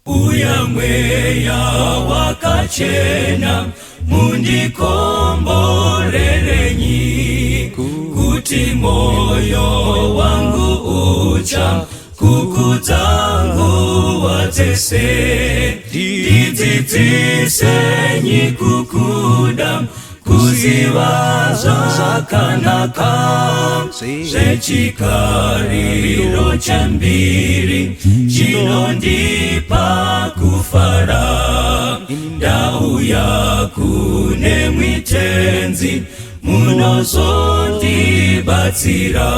Uya mweya wakachena mundikomborerenyi kuti moyo wangu ucha kukudza nguva dzese ndidzidzisenyi kukuda kuziva zvakanaka zvechikariro chembiri chinondipa kufara ndauya kune mwitenzi munozondibatsira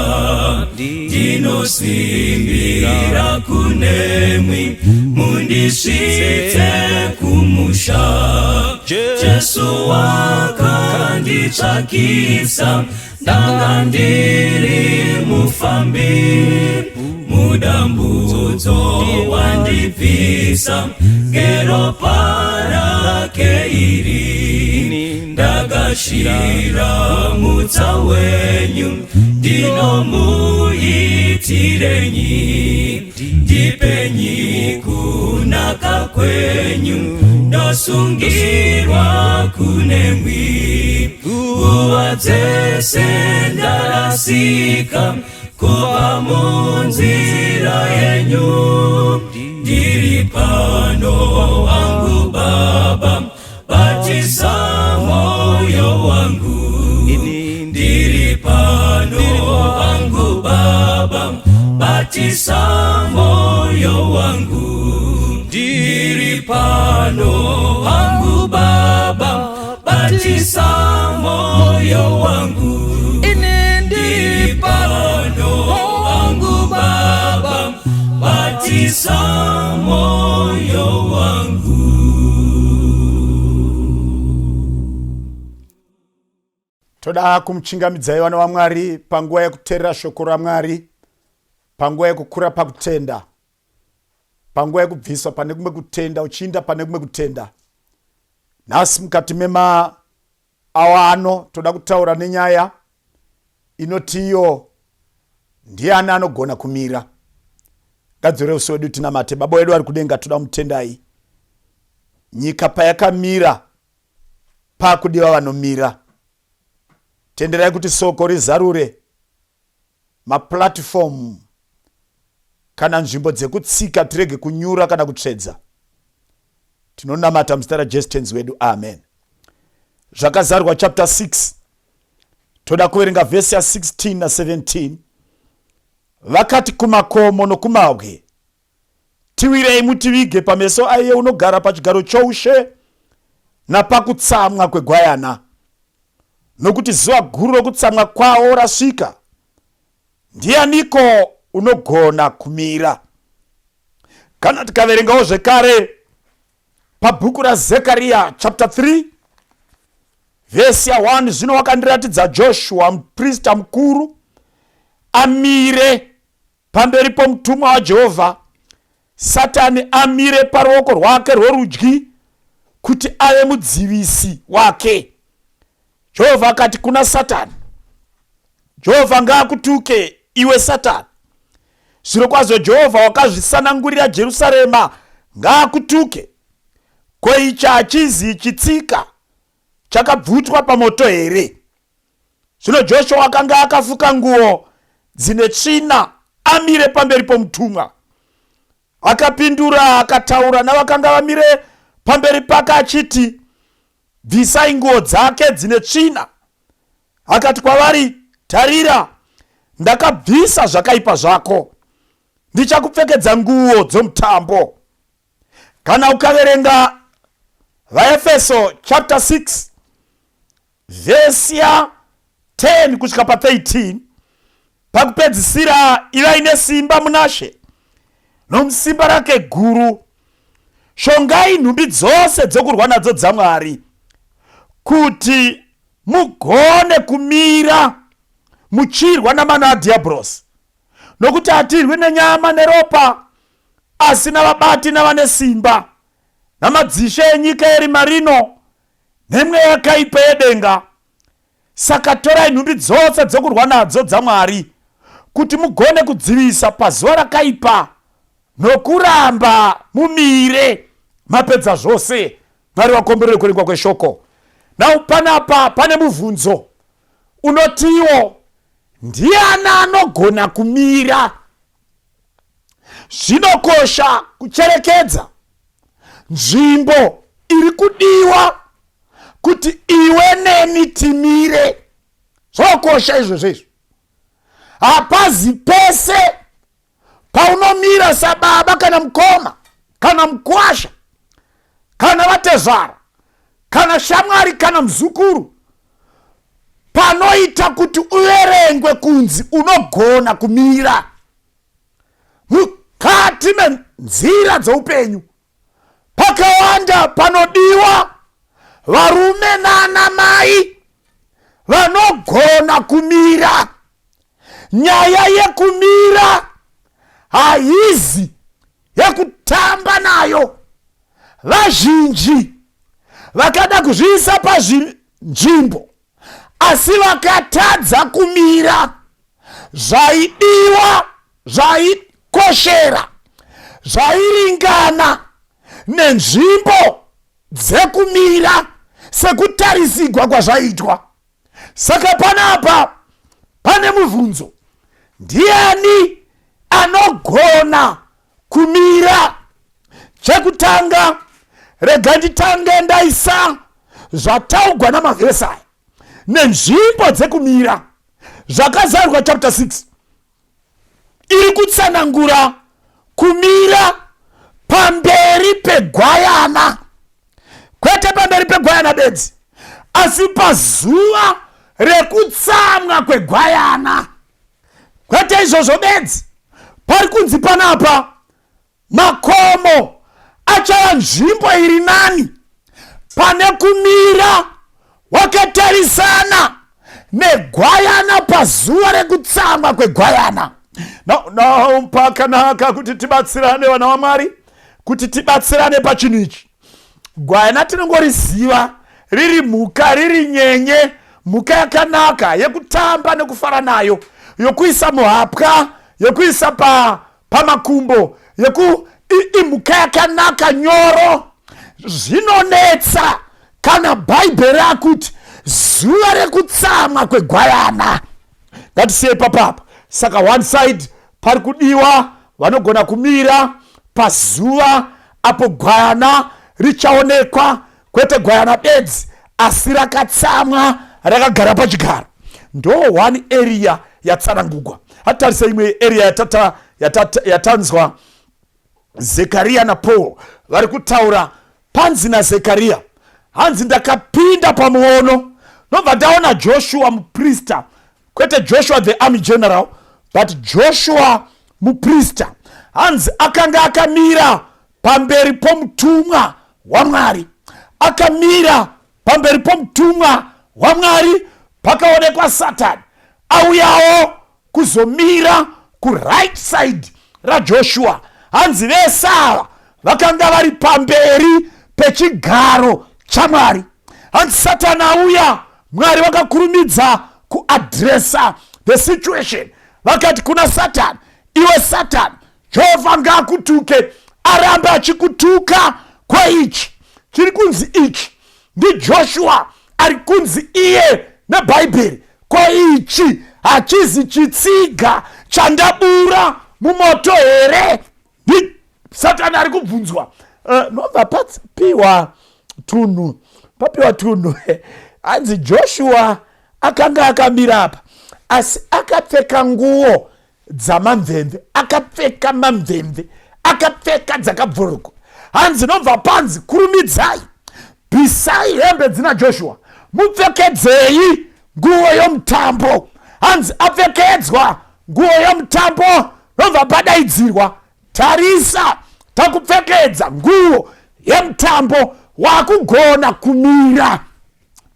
ndinosimbira kunemwi mundisvitse kumusha jesu wakanditsvakisa ndanga ndiri mufambi mudambudzo wandibvisa ngeropa rake iri ndagashira mutsa wenyu ndinomuitirenyi ndipenyi kunaka kwenyu ndosungirwa kunemwi nguva dzese ndarasika kubva munzira yenyu ndiri pano wangu baba batisa moyo wangu ndiri pano wangu baba batisa moyo wangu ndiri pano wangu baba batisa moyo wangu ndiri pano wangu baba batisa moyo wangu. Toda kumuchingamidzai vana vaMwari panguva yekuteerera shoko raMwari, panguva yekukura pakutenda, panguva yekubviswa pane kumwe kutenda uchiinda pane kumwe kutenda. Nhasi mukati mema awa ano toda kutaura nenyaya inoti iyo ndiani anogona kumira. Ngadzore uso wedu tinamate. Baba wedu ari kudenga, toda kumutendai. Nyika payakamira pakudiwa vanomira. Tenderai kuti soko rizarure mapulatifomu kana nzvimbo dzekutsika tirege kunyura kana kutsvedza. Tinonamata muzita raJesu Tenzi wedu, amen. Zvakazarwa chapter 6 toda kuverenga vhesi ya 16 na 17. Vakati kumakomo nokumabwe, Tiwirei mutivige pameso aiye unogara pachigaro choushe napakutsamwa kwegwayana, nokuti zuva guru rokutsamwa kwavo rasvika. Ndianiko unogona kumira? Kana tikaverengawo zvekare pabhuku raZekaria chapter 3 vhesi ya 1, zvino wakandiratidza Joshua muprista mukuru amire Pamberi pomutumwa waJehovha, Satani amire paruoko rwake rworudyi kuti ave mudzivisi wake. Jehovha akati kuna Satani, Jehovha ngaakutuke iwe Satani. Zvirokwazvo Jehovha wakazvisanangurira Jerusarema ngaakutuke. Ko ichi hachizi chitsika chakabvutwa pamoto here? Zvino Joshua akanga akafuka nguo dzine tsvina amire pamberi pomutumwa. Akapindura akataura navakanga vamire pamberi pake achiti, Bvisai nguo dzake dzine tsvina. Akati kwavari, Tarira, ndakabvisa zvakaipa zvako, ndichakupfekedza nguo dzomutambo. Kana ukaverenga vaEfeso chapter 6 Vhesi ya 10 kusvika pa 13, pakupedzisira ivai nesimba munaShe nomusimba rake guru. Shongai nhumbi dzose dzokurwa nadzo dzaMwari kuti mugone kumira muchirwa namano adhiabhorosi, nokuti hatirwi nenyama neropa, asi navabati navane simba, namadzishe enyika yerima rino, nemweya yakaipa yedenga. Saka torai nhumbi dzose dzokurwa nadzo dzaMwari, kuti mugone kudzivisa pazuva rakaipa, Nokuramba mumire mapedza zvose. Mwari vakomborere kuverengwa kweshoko. Now panapa pane mubvunzo unotiwo ndiani anogona kumira? Zvinokosha kucherekedza nzvimbo iri kudiwa kuti iwe neni timire. Zvokosha izvozvo izvo. Hapazi pese paunomira sababa kana mukoma kana mukwasha kana vatezvara kana shamwari kana muzukuru panoita kuti uverengwe kunzi unogona kumira mukati menzira dzoupenyu. Pakawanda panodiwa varume nana mai vanogona kumira. Nyaya yekumira haizi yekutamba nayo. Vazhinji vakada kuzviisa pazvinzvimbo asi vakatadza kumira zvaidiwa, zvaikoshera, zvairingana nenzvimbo dzekumira sekutarisigwa kwazvaitwa. Saka panapa pane mubvunzo, ndiani anogona kumira? Chekutanga, rega nditange ndaisa zvataugwa namavhesi aya nenzvimbo dzekumira. Zvakazarurwa chapter 6 iri kutsanangura kumira pamberi pegwayana, kwete pamberi pegwayana bedzi, asi pazuva rekutsamwa kwegwayana. Kwete izvozvo bedzi, pari kunzi panapa Makomo achava nzvimbo iri nani pane kumira wakatarisana negwayana pazuva rekutsamwa kwegwayana. Now, pakanaka kuti tibatsirane vana vaMwari, kuti tibatsirane pachinhu ichi. Gwayana tinongoriziva riri mhuka, riri nyenye, mhuka yakanaka yekutamba nekufara nayo, yokuisa muhapwa, yekuisa pa pamakumbo yeku imhuka yakanaka nyoro. Zvinonetsa kana Bhaibheri akuti zuva rekutsamwa kwegwayana. Ngatisiye papapa. Saka one side pari kudiwa vanogona kumira pazuva apo gwayana richaonekwa, kwete gwayana bedzi asi rakatsamwa rakagara pachigaro. Ndo one area yatsanangugwa. Hatarise imwe area yatata, yatata, yatanzwa Zekaria naPaul vari kutaura. Panzi naZekaria, hanzi ndakapinda pamuono ndobva ndaona Joshua muprista, kwete Joshua the army general, but Joshua muprista. Hanzi akanga akamira pamberi pomutumwa waMwari, akamira pamberi pomutumwa waMwari. Pakaonekwa Satani auyawo kuzomira kuright side raJoshua. Hanzi vese ava vakanga vari pamberi pechigaro chaMwari. Hanzi Satani auya, Mwari vakakurumidza kuadresa the situation, vakati kuna Satani, iwe Satani, Jehovha ngaakutuke, arambe achikutuka. Kweichi chiri kunzi ichi ndiJoshua ari kunzi iye neBhaibheri, ko ichi hachizi chitsiga chandabura mumoto here? Satani ari kubvunzwa. Nobva papiwa tunhu, papiwa tunhu. Hanzi Joshua akanga akamira apa, asi akapfeka nguo dzamamvemve, akapfeka mamvemve, akapfeka dzakabvurugwa. Hanzi nobva panzi kurumidzai, bvisai hembe dzina Joshua, mupfekedzei nguo yomutambo. Hanzi apfekedzwa nguo yomutambo, nobva padaidzirwa, tarisa, takupfekedza nguo yemutambo, wakugona kumira.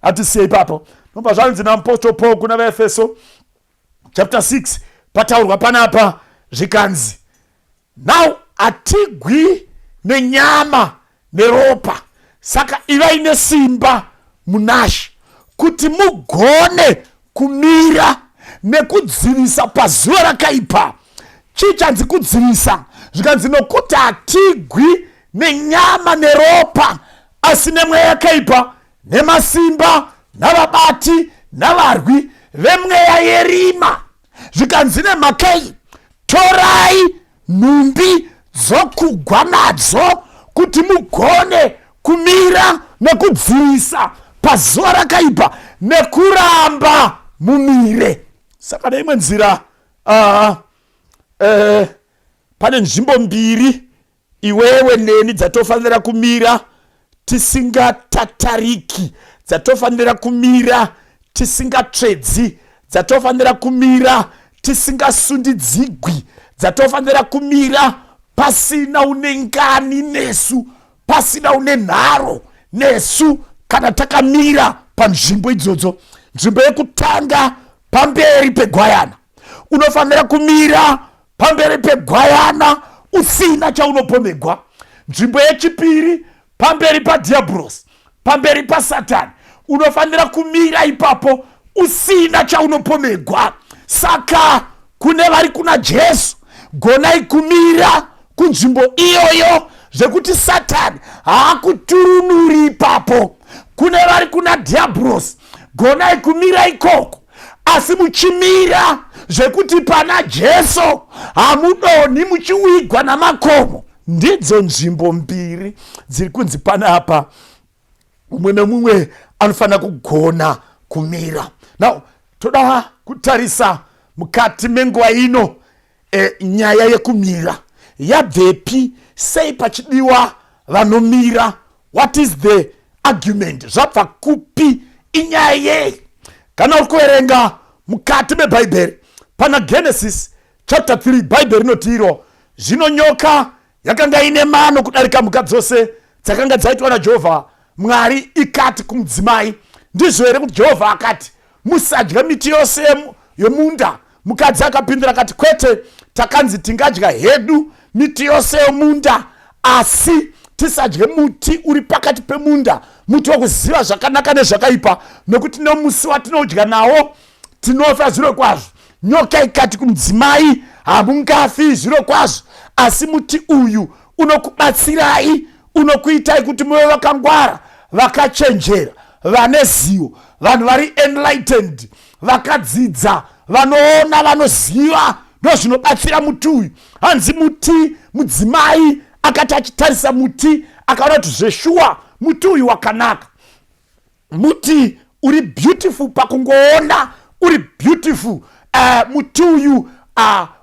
Hatisiye ipapo. Nobva zvanzi naMupostle Paul kuna vaEfeso chapter 6, pataurwa panapa zvikanzi, now hatigwi nenyama neropa, saka ivai nesimba munaShe kuti mugone kumira nekudzivisa pazuva rakaipa. Chii chanzi kudzivisa? Zvikanzi, nokuti hatigwi nenyama neropa, asi nemweya yakaipa, nemasimba, navabati, navarwi vemweya yerima. Zvikanzi, nemhaka iyi torai nhumbi dzokugwa nadzo, kuti mugone kumira nekudzivisa pazuva rakaipa, nekuramba mumire. Saka neimwe nzira, pane nzvimbo mbiri iwewe neni dzatofanira kumira tisingatatariki, dzatofanira kumira tisingatsvedzi, dzatofanira kumira tisingasundidzigwi, dzatofanira kumira pasina une ngani nesu, pasina une nharo nesu, kana takamira panzvimbo idzodzo. Nzvimbo yekutanga, pamberi pegwayana. Unofanira kumira pamberi pegwayana usina chaunopomegwa. Nzvimbo yechipiri, pamberi padhiabhurosi, pamberi pasatani. Unofanira kumira ipapo usina chaunopomegwa. Saka kune vari kuna Jesu, gonai kumira kunzvimbo iyoyo zvekuti Satani haakuturunuri ipapo. Kune vari kuna dhiabhurosi, gonai kumira ikoko, asi muchimira zvekuti pana Jesu hamudonhi muchiwigwa namakomo. Ndidzo nzvimbo mbiri dziri kunzi panapa mumwe nemumwe anofanira kugona kumira. Now toda kutarisa mukati menguva ino, nyaya yekumira yabvepi? Sei pachidiwa vanomira? What is the argument? Zvabva kupi? Inyaya yei? Kana uri kuverenga mukati mebhaibheri, pana Genesis chapter 3, Bhaibheri rinoti iro, "Zvino nyoka yakanga ine mano kudarika mhuka dzose dzakanga dzaitwa naJehovha Mwari, ikati kumudzimai, 'Ndizvo here kuti Jehovha akati, Musadya miti yose yomunda?' Mukadzi akapindura akati, 'Kwete, takanzi tingadya hedu miti yose yomunda, asi tisadye muti uri pakati pemunda, muti wokuziva zvakanaka nezvakaipa, nokuti nomusi watinodya nawo tinofa zviro kwazvo.' Nyoka ikati kumudzimai, 'Hamungafi zviro kwazvo, asi muti uyu unokubatsirai, unokuitai kuti muve vakangwara, vakachenjera, vane zivo, vanhu vari enlightened, vakadzidza, vanoona, vanoziva. Ndozvinobatsira muti uyu.' Hanzi muti, mudzimai akati achitarisa muti, akaona kuti zveshuwa muti uyu wakanaka, muti uri beautiful pakungoona, uri beautiful. Muti uyu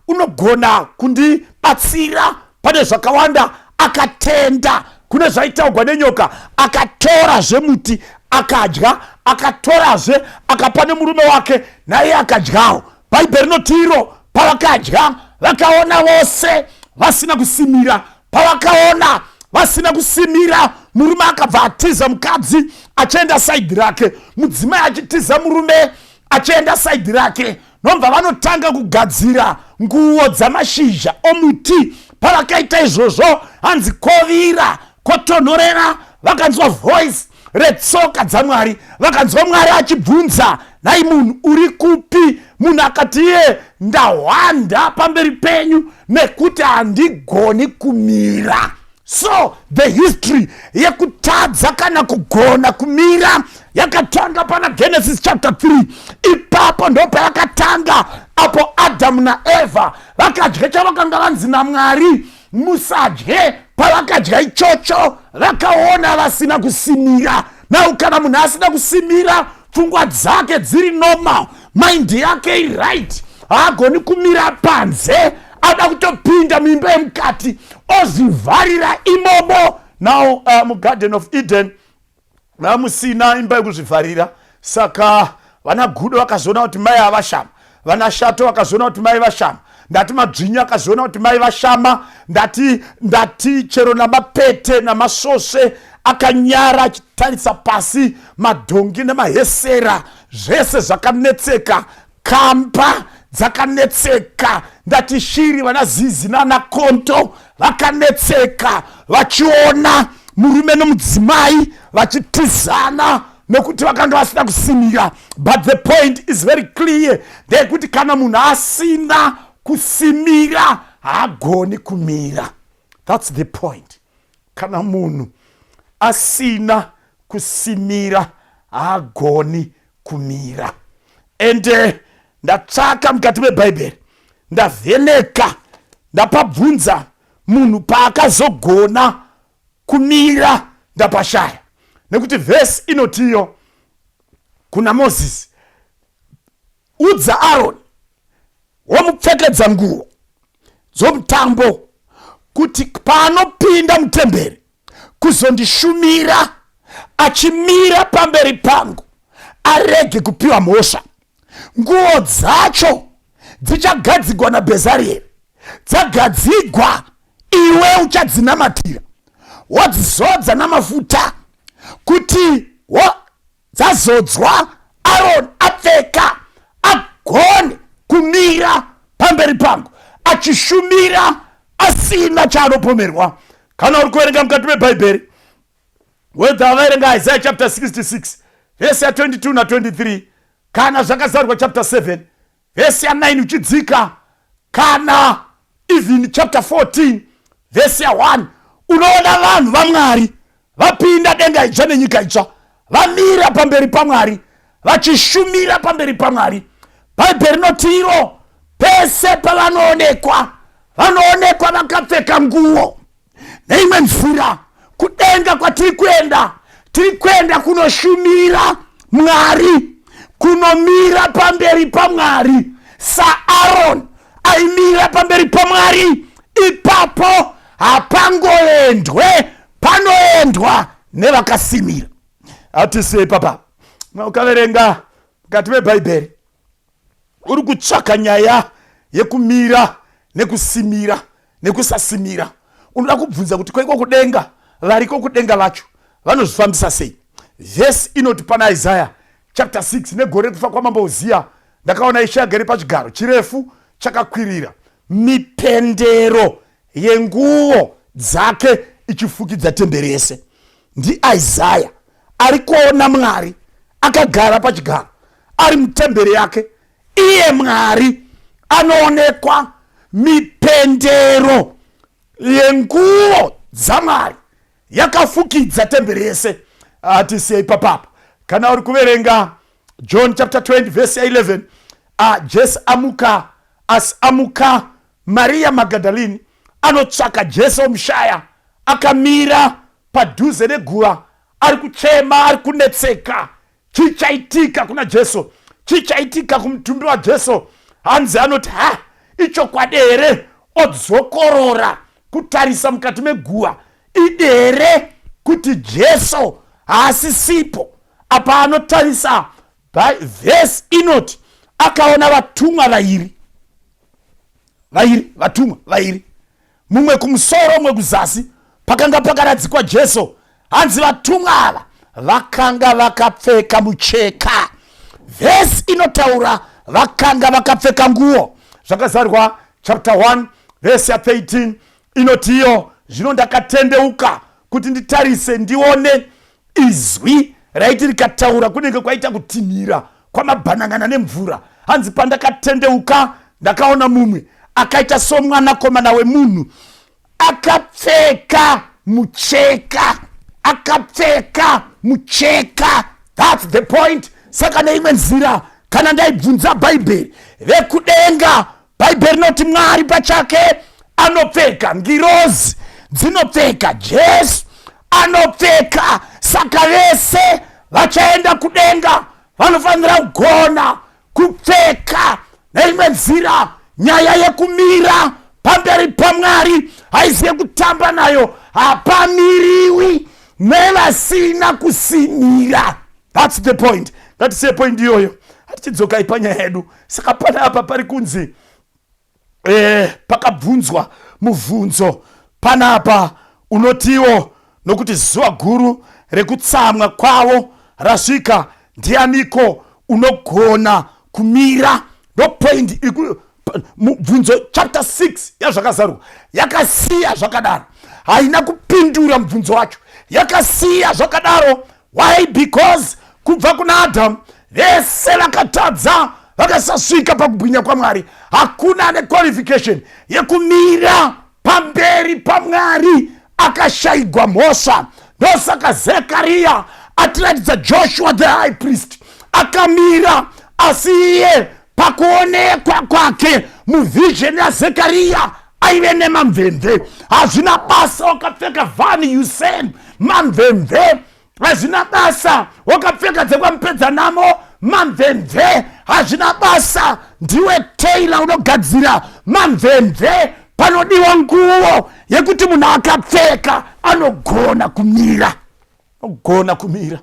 unogona kundibatsira pane zvakawanda." Akatenda kune zvaitaurwa nenyoka, akatora zvemuti akadya, akatorazve akapa nemurume wake, naiye akadyawo. Bhaibheri rinoti iro, pavakadya, vakaona vose vasina kusimira. Pavakaona vasina kusimira, murume akabva atiza mukadzi achienda side rake, mudzimai achitiza murume achienda side rake. Nobva vanotanga kugadzira nguo dzamashizha omuti. Pavakaita izvozvo, hanzi kovira, kotonhorera, vakanzwa voice retsoka dzaMwari. Vakanzwa Mwari achibvunza, "Nhai munhu, uri kupi?" Munhu akati iye, "Ndahwanda pamberi penyu nekuti handigoni kumira." So the history yekutadza kana kugona kumira yakatanga pana Genesis chapter 3. Ipapo ndo payakatanga, apo Adamu naEvha vakadya chavakanga vanzi naMwari musadye. Pavakadya ichocho, vakaona vasina kusimira. Now kana munhu asina kusimira, pfungwa dzake dziri normal, mind yake iright, haagoni kumira panze. Ada kutopinda muimba yemukati, ozvivharira imomo. Now muGarden of Eden mamusina imba yekuzvivharira. Saka vana gudo vakazoona kuti mai havashama, vana shato vakazoona kuti mai vashama, ndati madzvinyu akazoona kuti mai vashama, ndati chero namapete namasvosve akanyara achitarisa pasi, madhongi nemahesera zvese zvakanetseka, kamba dzakanetseka, ndati shiri vana zizi nana konto vakanetseka vachiona murume nomudzimai vachitizana nekuti vakanga vasina kusimira. But the point is very clear, ndeyekuti kana munhu asina kusimira, Haagoni kumira. That's the point. Kana munhu asina kusimira haagoni kumira. Ende ndatsvaka mukati mebhaibheri, ndavheneka, ndapabvunza munhu paakazogona kumira ndapashaya, nekuti vhesi inotiyo kuna Mozisi, udza Aroni womupfekedza nguo dzomutambo kuti paanopinda mutemberi kuzondishumira achimira pamberi pangu arege kupiwa mhosva. Nguo dzacho dzichagadzigwa naBhezarieri, dzagadzigwa iwe uchadzinamatira wodzizodza namafuta kuti dzazodzwa Aroni apfeka agone kumira pamberi pangu achishumira asina chaanopomerwa. Kana uri kuverenga mukati mebhaibheri, whether avaverenga Isaiah chapter 66 vhesi ya 22 na 23, kana Zvakazarurwa chapter 7 vhesi ya 9 uchidzika, kana even chapter 14 vhesi ya 1, unoona vanhu vaMwari vapinda denga idzva nenyika itsva, vamira pamberi paMwari vachishumira pamberi paMwari. Bhaibheri rinoti iro pese pavanoonekwa, vanoonekwa vakapfeka nguo. Neimwe nzira, kudenga kwatiri kuenda, tiri kuenda kunoshumira Mwari, kunomira pamberi paMwari saAroni aimira pamberi paMwari. Ipapo hapangoendwe, panoendwa nevakasimira. Hatisei papa, ukaverenga mukati mebhaibheri uri kutsvaka nyaya yekumira nekusimira nekusasimira, unoda kubvunza kuti kwaiko kudenga, variko kudenga vacho vanozvifambisa sei? Vhesi inoti pana Isaya chapter 6, negore rekufa kwamambo Uziya ndakaona Ishe agere pachigaro chirefu chakakwirira, mipendero yenguvo dzake ichifukidza temberi yese. NdiIsaya ari kuona Mwari akagara pachigaro ari mutemberi yake. Iye Mwari anoonekwa, mipendero yenguvo dzaMwari yakafukidza temberi yese. Atisiyei papapo. Kana uri kuverenga John chapter 20 verse 11, Jesu amuka, asi amuka Maria Magadalini anotsvaka Jesu omushaya, akamira padhuze neguva, ari kuchema, ari kunetseka. Chichaitika kuna Jesu? Chichaitika kumutumbi waJesu? Hanzi anoti, ha, ichokwadi here? Odzokorora kutarisa mukati meguva, idere kuti Jesu haasisipo. Apa anotarisa, vhesi inoti akaona vatumwa vairi, vatumwa vairi, mumwe kumusoro mumwe kuzasi, pakanga pakaradzikwa Jesu. Hanzi vatumwa ava vakanga vakapfeka mucheka. Vhesi inotaura vakanga vakapfeka nguo. Zvakazarwa chapter 1 vhesi ya 13 inoti iyo, zvino ndakatendeuka kuti nditarise ndione izwi raiti rikataura kunenge kwaita kutinhira kwamabhanangana nemvura. Hanzi pandakatendeuka ndakaona mumwe akaita somwanakomana wemunhu akapfeka mucheka, akapfeka mucheka. That's the point. Saka neimwe nzira, kana ndaibvunza bhaibheri, vekudenga, bhaibheri rinoti Mwari pachake anopfeka, ngirozi dzinopfeka, Jesu anopfeka. Saka vese vachaenda kudenga vanofanira kugona kupfeka. Neimwe nzira, nyaya yekumira pamberi paMwari haizi yekutamba nayo. Hapamiriwi nevasina kusimira. That's the point. Ngatisiye point iyoyo, hatichidzokai panyaya yedu. Saka panapa pari kunzi pakabvunzwa mubvunzo panapa unotiwo, nokuti zuva guru rekutsamwa kwavo rasvika, ndianiko unogona kumira? Ndo point. Mubvunzo chapter 6 yaZvakazarurwa yakasiya zvakadaro, haina kupindura mubvunzo wacho, yakasiya zvakadaro. Why? Because kubva kuna Adamu vese vakatadza. Vakasasvika pakubwinya kwaMwari. Hakuna ane qualification yekumira pamberi paMwari akashayigwa mhosva. Ndosaka Zekariya atiratidza Joshua the high priest akamira, asi iye pakuonekwa kwake muvision yaZekariya aive nemamvemve. Hazvina basa wakapfeka Van Usen, mamvemve. Hazvina basa wakapfeka dzekwaMupedzanamo, mamvemve. Hazvina basa ndiwe tailor unogadzira, mamvemve. Panodiwa nguo yekuti munhu akapfeka anogona kumira, anogona kumira.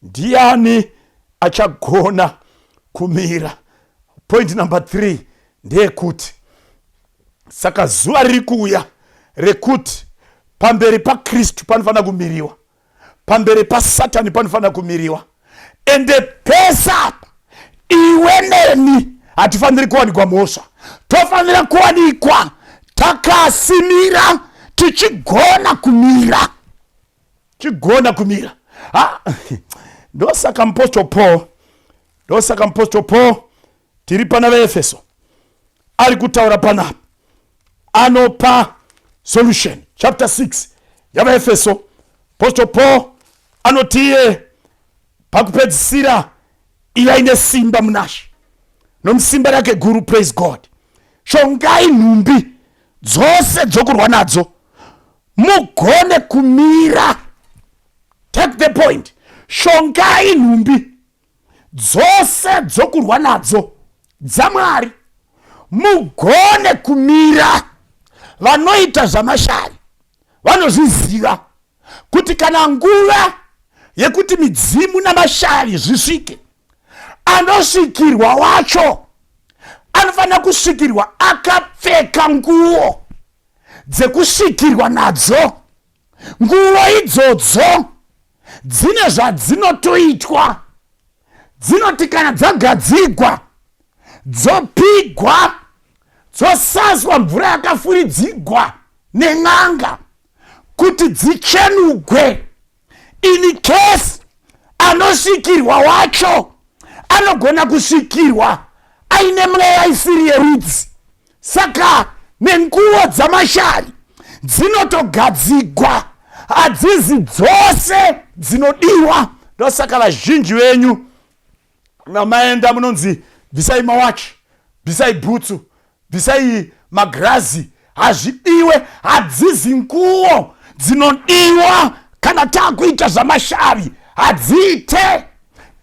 Ndiani achagona kumira? Point number 3 ndeyekuti saka zuva riri kuuya rekuti pamberi paKristu panofanira kumiriwa, pamberi paSatani panofanira kumiriwa. Ende pese apa iwe neni hatifaniri kuwanikwa mhosva. Tofanira kuwanikwa takasimira, tichigona kumira, chigona kumira. Ndosaka Mupostle Paul, ndosaka Mupostle Paul, tiri pana VaEfeso, ari kutaura panapa, anopa solution. Chapter 6 yavaEfeso, Apostle Paul anoti iye, pakupedzisira, ivai nesimba munaShe nomusimba rake guru. Praise God. Shongai nhumbi dzose dzokurwa nadzo, mugone kumira. Take the point. Shongai nhumbi dzose dzokurwa nadzo dzaMwari, mugone kumira. Vanoita zvamashari vanozviziva kuti kana nguva yekuti midzimu namashavi zvisvike, anosvikirwa wacho anofanira kusvikirwa akapfeka nguo dzekusvikirwa nadzo. Nguo idzodzo dzine zvadzinotoitwa. Dzinoti kana dzagadzigwa, dzopigwa, dzosaswa mvura yakafuridzigwa nen'anga kuti dzichenugwe, in case anosvikirwa wacho anogona kusvikirwa aine mweya isiri yerudzi. Saka nenguo dzamashari dzinotogadzigwa, hadzizi dzose dzinodiwa. Ndosaka vazhinji venyu namaenda munonzi bvisai mawachi, bvisai bhutsu, bvisai magirazi. Hazvidiwe, hadzizi nguo dzinodiwa kana taakuita zvamashavi, hadziite.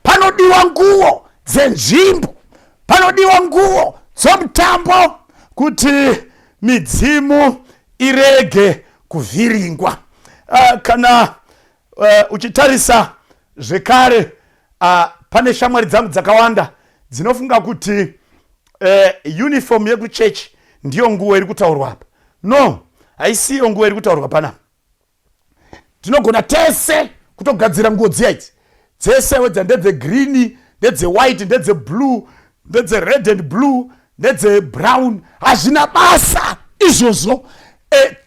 Panodiwa nguo dzenzvimbo, panodiwa nguo dzomutambo kuti midzimu irege kuvhiringwa. Kana uchitarisa zvekare, pane shamwari dzangu dzakawanda dzinofunga kuti uniform yekuchechi ndiyo nguo iri kutaurwa apa. No, haisiyo nguo iri kutaurwa panapa. Tinogona tese kutogadzira nguo dziya idzi dzese, wedza ndedzegreen, ndedzewhite, ndedzeblue, ndedzered and blue, ndedzebrown, hazvina basa izvozvo.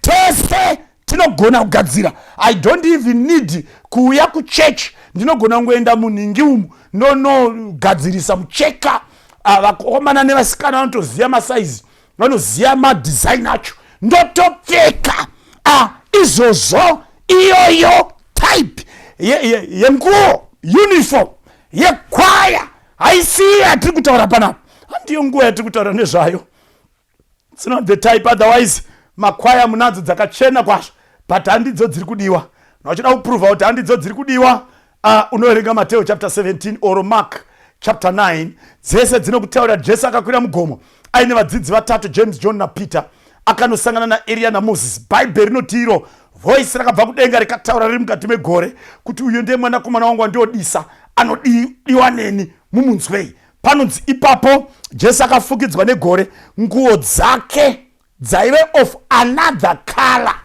Tese tinogona kugadzira. I don't even need kuuya kuchechi, ndinogona kungoenda munhingi umu, ndonogadzirisa mucheka. Vakomana nevasikana vanotoziva masaizi, vanoziva madesign acho, ndotopfeka. Izvozvo iyoyo type yenguo, uniform yekwaya, haisiyo yatiri kutaura panapa. Handiyo nguo yatiri kutaura nezvayo. It's not the type. Otherwise makwaya munadzo dzakachena kwazvo, but handidzo dziri kudiwa. Na uchida kuprova kuti handidzo dziri kudiwa, unoverenga Mateo chapter 17 or Mark chapter 9. Dzese dzinokutaurira Jesu akakwira mugomo aine vadzidzi vatatu, James, John naPeter, akanosangana naEriya naMozisi. Bhaibheri rinoti iro voice rakabva kudenga rikataura riri mukati megore kuti, "Uyu ndiye mwanakomana wangu wandiodisa, anodiwa neni, mumunzwei." Panonzi ipapo Jesu akafukidzwa negore, nguo dzake dzaive of another color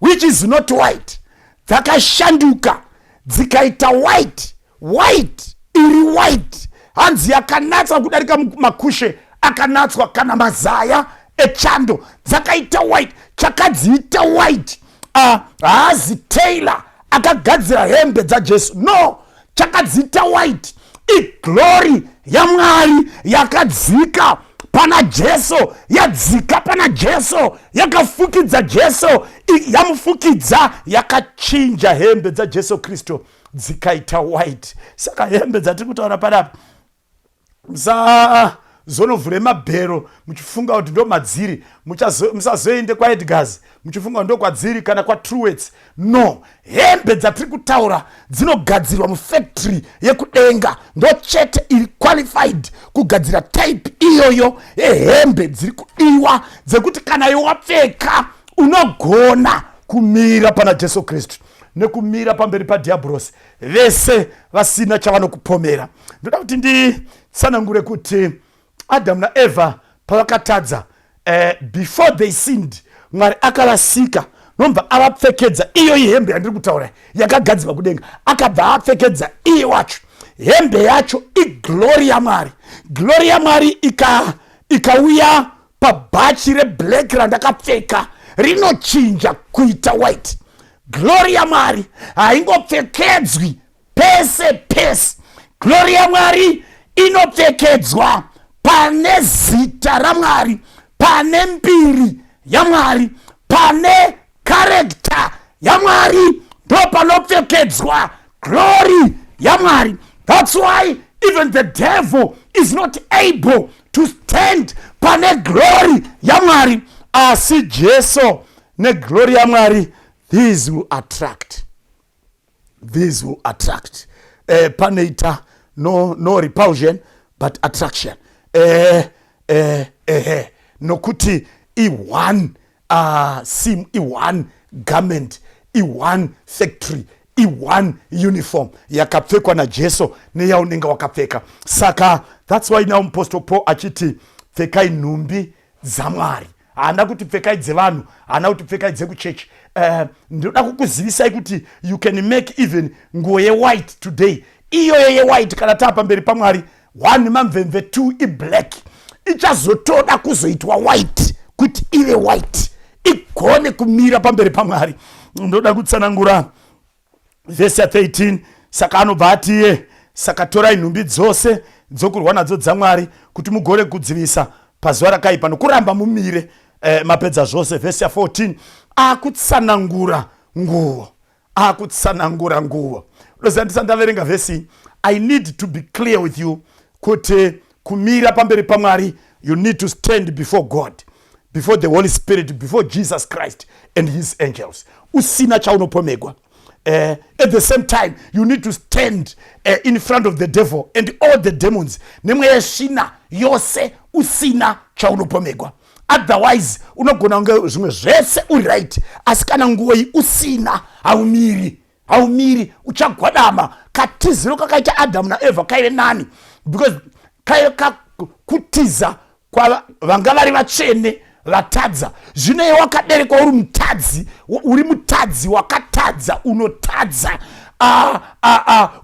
which is not white, dzakashanduka dzikaita white, white iri white, hanzi yakanatswa kudarika makushe akanatswa kana mazaya echando. Dzakaita white. Chakadziita white, haazi tailor akagadzira hembe dzaJesu, no. Chakadziita white iglory. yaMwari yakadzika pana Jesu, yadzika pana Jesu, yakafukidza Jesu, yamufukidza, yakachinja hembe dzaJesu Kristu dzikaita white. Saka hembe dzatiri kutaura panapa, musazonovhure mabhero muchifunga kuti ndo madziri, musazoende kwaEdgars muchifunga kuti ndo kwadziri kana kwaTruworths. No, hembe dzatiri kutaura dzinogadzirwa mufactory yekudenga, ndo chete iri qualified kugadzira type iyoyo yehembe dziri kudiwa, dzekuti kana iwe wapfeka unogona kumira pana Jesu Kristu nekumira pamberi padhiabhurosi vese vasina chavanokupomera. Ndoda kuti nditsanangure kuti Adamu naEvha pavakatadza, before they sinned, Mwari akavasika nobva avapfekedza iyoyi hembe yandiri kutaura yakagadzirwa kudenga. Akabva apfekedza iye wacho hembe yacho, iglory yaMwari. Glory yaMwari ikauya pabhachi reblack randakapfeka, rinochinja kuita white. Glory yaMwari haingopfekedzwi pese pese. Glory yaMwari inopfekedzwa pane zita raMwari, pane mbiri yaMwari, pane character yaMwari, ndo panopfekedzwa glory yaMwari. That's why even the devil is not able to stand pane glory yaMwari. Asi Jesu neglory yaMwari, these will attract, these will attract. Panoita no repulsion but attraction, nokuti i-one sim, i-one garment, i-one factory, i-one uniform yakapfekwa naJesu neyaunenge wakapfeka. Saka that's why now Mupostle Paul achiti pfekai nhumbi dzaMwari. Haana kuti pfekai dzevanhu, haana kuti pfekai dzekuchechi. Ndinoda kukuzivisai kuti you can make even nguo yewhite today. Iyoyo yewhite, kana taa pamberi paMwari, one mamvemve, two iblack, ichazotoda kuzoitwa white kuti ive white igone kumira pamberi paMwari. Ndoda kutsanangura vhesi ya13. Saka anobva atiye, saka torai nhumbi dzose dzokurwa nadzo dzaMwari kuti mugone kudzivisa pazuva rakaipa nokuramba mumire mapedza zvose. Vhesi ya14 akutsanangura nguo, akutsanangura nguo. Unoziva, ndisati ndaverenga vhesi, I need to be clear with you kuti kumira pamberi paMwari, you need to stand before God, before the Holy Spirit, before Jesus Christ and his angels usina chaunopomegwa. At the same time, you need to stand in front of the devil and all the demons nemweya yesvina yose usina chaunopomegwa. Otherwise unogona kunge zvimwe zvese uri right, asi kana nguo iyi usina, haumiri, haumiri, uchagwadama. Katiziro kakaita Adamu naEvha kaive nani, because kaive kutiza vanga vari vatsvene vatadza. Zvino iwe wakaberekwa uri mutadzi, uri mutadzi, wakatadza, unotadza,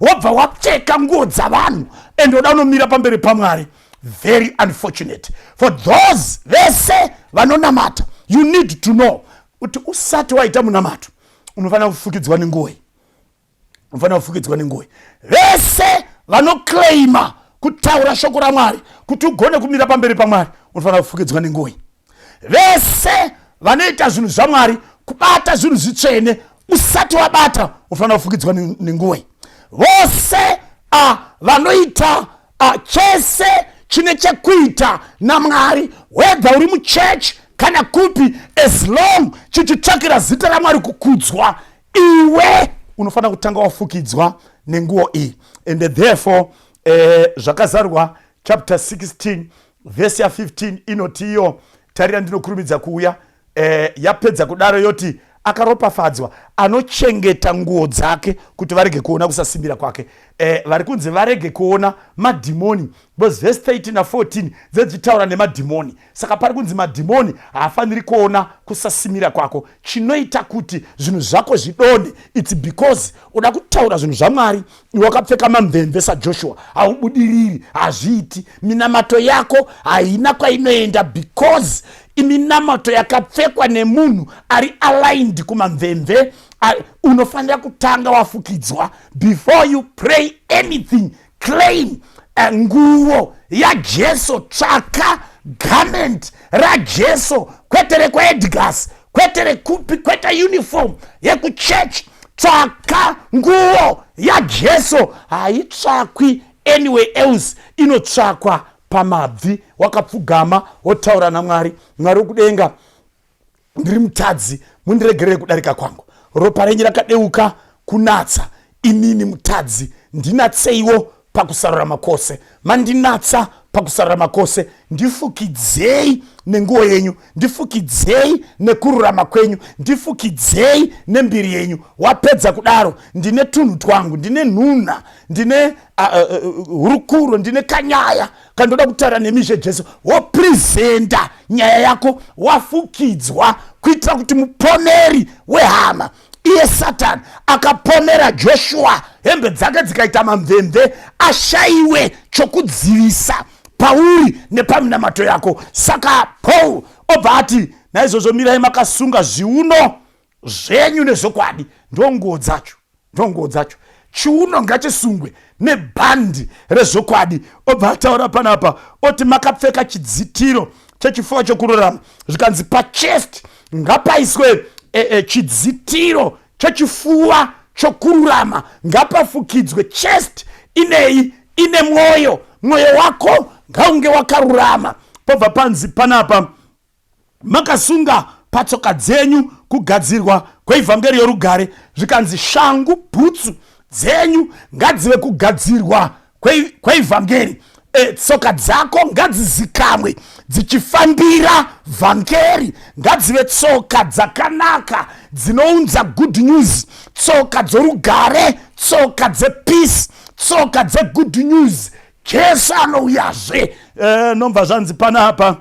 wobva wapfeka nguo dzavanhu and oda unomira pamberi paMwari. Very unfortunate for those vese vanonamata. You need to know kuti usati waita munamato unofanira kufukidzwa nenguo iyi, unofanira kufukidzwa nenguo. Vese vanoclaima kutaura shoko raMwari, kuti ugone kumira pamberi paMwari unofanira kufukidzwa nenguo. Vese vanoita zvinhu zvaMwari, kubata zvinhu zvitsvene, usati wabata unofanira kufukidzwa nenguo. Vose vanoita chese chine chekuita naMwari, whether uri muchechi kana kupi, as long chichitsvakira zita raMwari kukudzwa, iwe unofanira kutanga wafukidzwa nenguo iyi. And therefore Zvakazarwa chapter 16 vhesi ya15 inoti iyo, tarira ndinokurumidza kuuya. Yapedza kudaro yoti, akaropafadzwa anochengeta nguo dzake kuti varege kuona kusasimbira kwake. Vari kunzi varege kuona madhimoni, because vhesi 13 na14 dzedzichitaura nemadhimoni. Saka pari kunzi madhimoni haafaniri kuona kusasimira kwako. Chinoita kuti zvinhu zvako zvidonhe, it's because uda kutaura zvinhu zvaMwari wakapfeka mamvemve saJoshua. Haubudiriri, hazviiti. Minamato yako haina kwainoenda because iminamato yakapfekwa nemunhu ari aligned kumamvemve. Unofanira kutanga wafukidzwa before you pray anything, claim Eh, nguvo yaJesu. Tsvaka garment raJesu, kwete rekwaEdgars, kwete rekupi, kwete uniform yekuchechi. Tsvaka nguvo yaJesu. Haitsvakwi anyway else, inotsvakwa pamabvi, wakapfugama, wotaura naMwari. Mwari wekudenga, ndiri mutadzi, mundiregerere kudarika kwangu. Ropa renyu rakadeuka kunatsa inini mutadzi. Ndinatseiwo pakusarurama kwose. Mandinatsa pakusarurama kwose, ndifukidzei nenguo yenyu, ndifukidzei nekururama kwenyu, ndifukidzei nembiri yenyu. Wapedza kudaro, ndine tunhu twangu, ndine nhunha, ndine hurukuro, ndine kanyaya kandoda kutaura nemi zveJesu. Wopresenta nyaya yako wafukidzwa, kuitira kuti mupomeri wehama, iye Satani akapomera Joshua hembe dzake dzikaita mamvemve, ashayiwe chokudzivisa pauri nepaminamato yako. Saka Paul obva ati, "Naizvozvo mirai makasunga zviuno zvenyu nezvokwadi." Ndonguo dzacho, ndonguo dzacho. Chiuno ngachisungwe nebhandi rezvokwadi. Obva ataura panapa oti, "Makapfeka chidzitiro chechifuva chokururama." Zvikanzi pachest ngapaiswe chidzitiro chechifuva chokururama, ngapafukidzwe. Chest inei? Ine mwoyo. Mwoyo wako ngaunge wakarurama. Pobva panzi panapa, "Makasunga patsoka dzenyu kugadzirwa kweivhangeri yorugare." Zvikanzi shangu, bhutsu dzenyu ngadzive kugadzirwa kweivhangeri. Tsoka dzako ngadzizikamwe dzichifambira vhangeri. Ngadzive tsoka dzakanaka dzinounza good news, tsoka dzorugare, tsoka dzepeace, tsoka dzegood news. Jesu anouyazve. Nobva zvanzi panapa,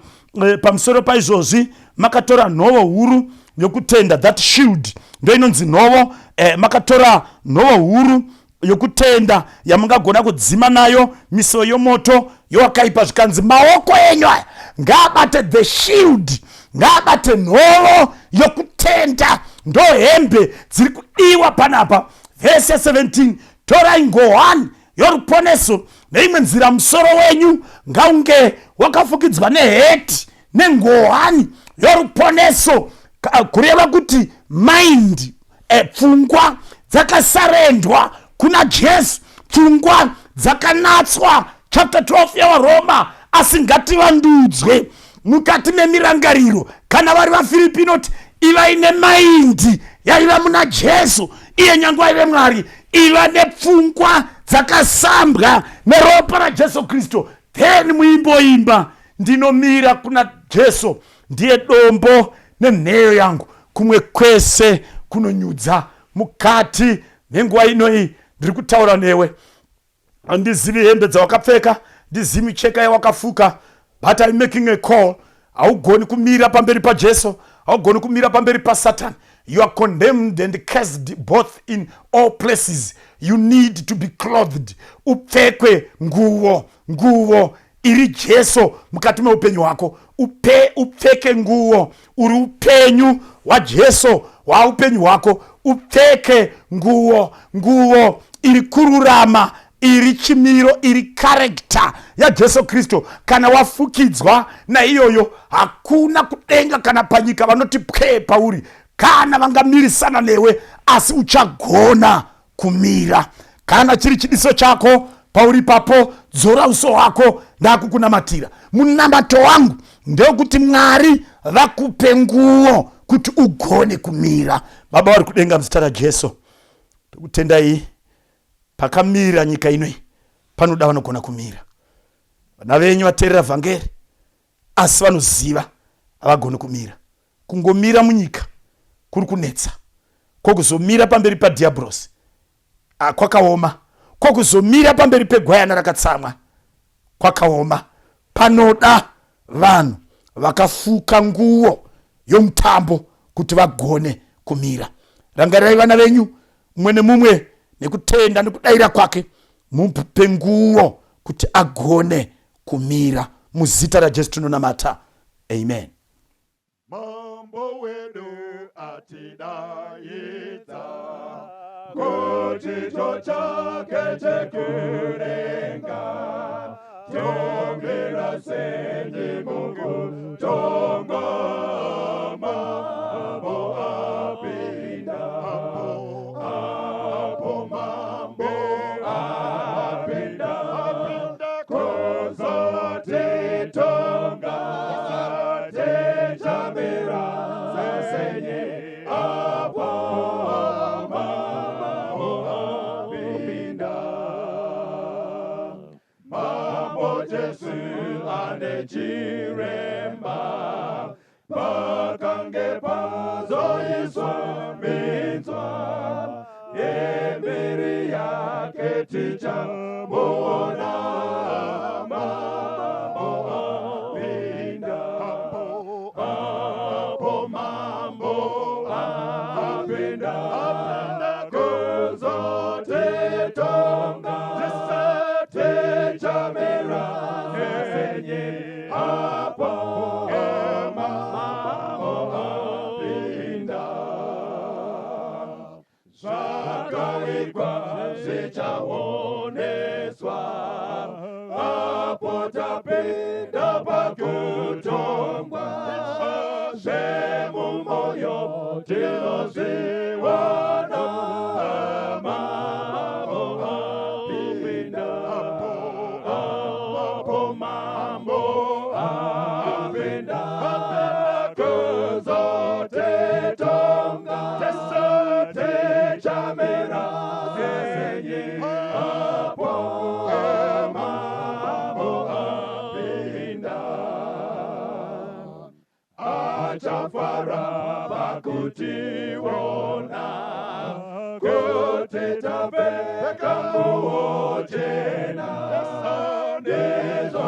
"Pamusoro paizvozvi makatora nhovo huru yokutenda." That shield ndo inonzi nhovo. Makatora nhovo huru yokutenda yamungagona kudzima nayo misuo yomoto yowakaipa. Zvikanzi maoko enyu aya ngaabate the shield, ngaabate nhovo yokutenda. Ndo hembe dziri kudiwa panapa. Vhesi ya17, "Torai ngohwani yoruponeso." Neimwe nzira, musoro wenyu ngaunge wakafukidzwa neheti, nengohwani yoruponeso, kureva kuti mind, pfungwa dzakasarendwa kuna Jesu, pfungwa dzakanatswa. Chapter 12 yawaRoma. "Asi ngativandudzwe mukati memirangariro." Kana vari vaFiripi inoti, "Ivai nemind yaiva muna Jesu, iye nyange aive Mwari." Iva nepfungwa dzakasambwa neropa raJesu Kristu. Then muimboimba, "Ndinomira kuna Jesu, ndiye dombo nenheyo yangu, kumwe kwese kunonyudza." Mukati nenguva inoi ndiri kutaura newe, handizivi hembe dzawakapfeka, ndizivi micheka yawakafuka, but I'm making a call. Haugoni kumira pamberi paJesu, haugoni kumira pamberi paSatan. You are condemned and cursed both in all places. You need to be clothed, upfekwe nguvo, nguvo iri Jesu mukati meupenyu hwako. Upfeke nguo uri upenyu hwaJesu hwaupenyu hwako. Upfeke nguo, nguo iri kururama, iri chimiro, iri character yaJesu Kristu. Kana wafukidzwa naiyoyo, hakuna kudenga kana panyika vanoti pwee pauri kana vangamirisana newe, asi uchagona kumira. Kana chiri chidiso chako, pauri papo dzora uso hwako, ndakukunamatira. Munamato wangu ndewekuti Mwari vakupe nguo kuti ugone kumira. Baba vari kudenga, muzita raJesu, tokutendai. Pakamira nyika inoi panoda vanogona kumira. Vana venyu vateerera vhangeri, asi vanoziva havagoni kumira. Kungomira munyika kuri kunetsa, kwokuzomira pamberi padhiabhurosi kwakaoma, kwokuzomira pamberi pegwayana rakatsamwa kwakaoma. Panoda vanhu vakafuka nguo yomutambo kuti vagone kumira. Rangarirai vana venyu, mumwe nemumwe nekutenda nekudayira kwake, mupe nguo kuti agone kumira. Muzita raJesu tinonamata, amen. Mambo wedu atidaidza kuchicho chake chekudenga. Tomira senyi mukutonga mambo apinda apo mambo apinda kuzotitonga tichamira senyi apo mambo apinda. Mambo Jesu ane chiremba pakange pazoiswa minzwa yembiri yake tichamuona mambo apinda apo mambo apinda kuzotitonga tichamira senyi apo mambo apinda. Zvakavigwa zvichaoneswa apo tapinda pakutongwa zvemumoyo tinozviwana mambo apinda apo mambo apinda kuzotitonga tichamira senyi apo mambo apinda. Achafara pakutiona kuti tapfeka nguo chena ndizvo.